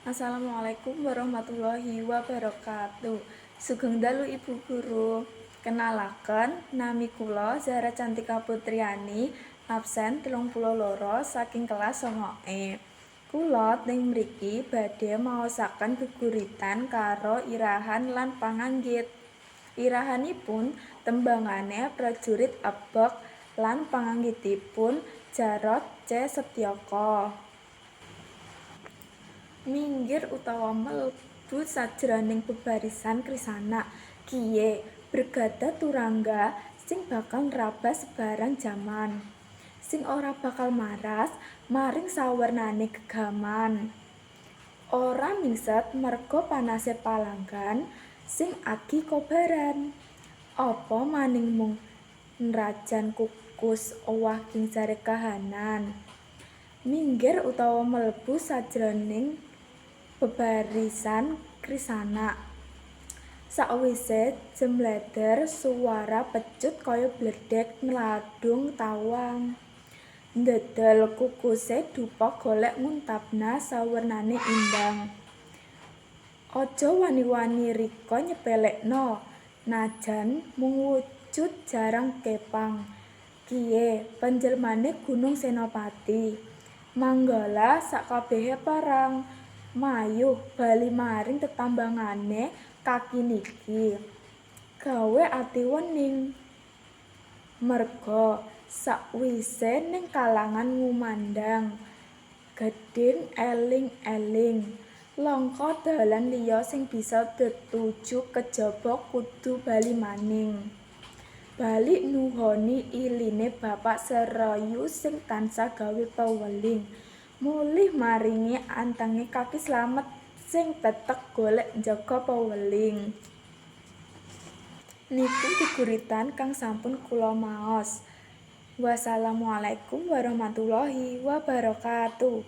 Assalamualaikum warahmatullahi wabarakatuh. Sugeng dalu, Ibu Guru. Kenalaken, nami kula Zahra Cantika Putriani, absen 32 saking kelas 9E. Kula teng mriki badhe maosaken geguritan karo Irahan lan Panganggit. Irahanipun tembangane Prajurit Ebeg lan panganggitipun Djarot C. Setyaka. Minggir utawa mlebu sajroning bebarisan Krisana. Kiye Bregada Turangga sing bakal nrabas sebarang jaman. Sing ora bakal maras maring sawernane gegaman. Ora mingset merga panase palanggan sing agi kobaran. Apa maning mung nrajan kukus owah gingsare kahanan. Minggir utawa mlebu sajroning bebarisan Krisana. Sakwise jemleder suwara pecut kaya bledheg mladhung tawang. Ndedel kukuse dupa golek nguntabna sawernane imbang. Aja wani-wani rika nyepelekno najan mung wujud jaran kepang. Kiye penjelmane Gunung Senopati. Manggala sakabehe perang. Mayuh bali maring tetambangane kaki niki. Gawe ati wening. Merga sakwise ning kalangan ngumandhang gedhing eling-eling. Langka dalan liya sing bisa detuju kejaba kudu bali maning. Bali nuhoni iline Bapak Serayu sing tansah gawe peweling. Mulih maringi antenge Kaki Slamet sing teteg golek njaga peweling. Niku geguritan kang sampun kula maos. Wassalamualaikum warahmatullahi wabarakatuh.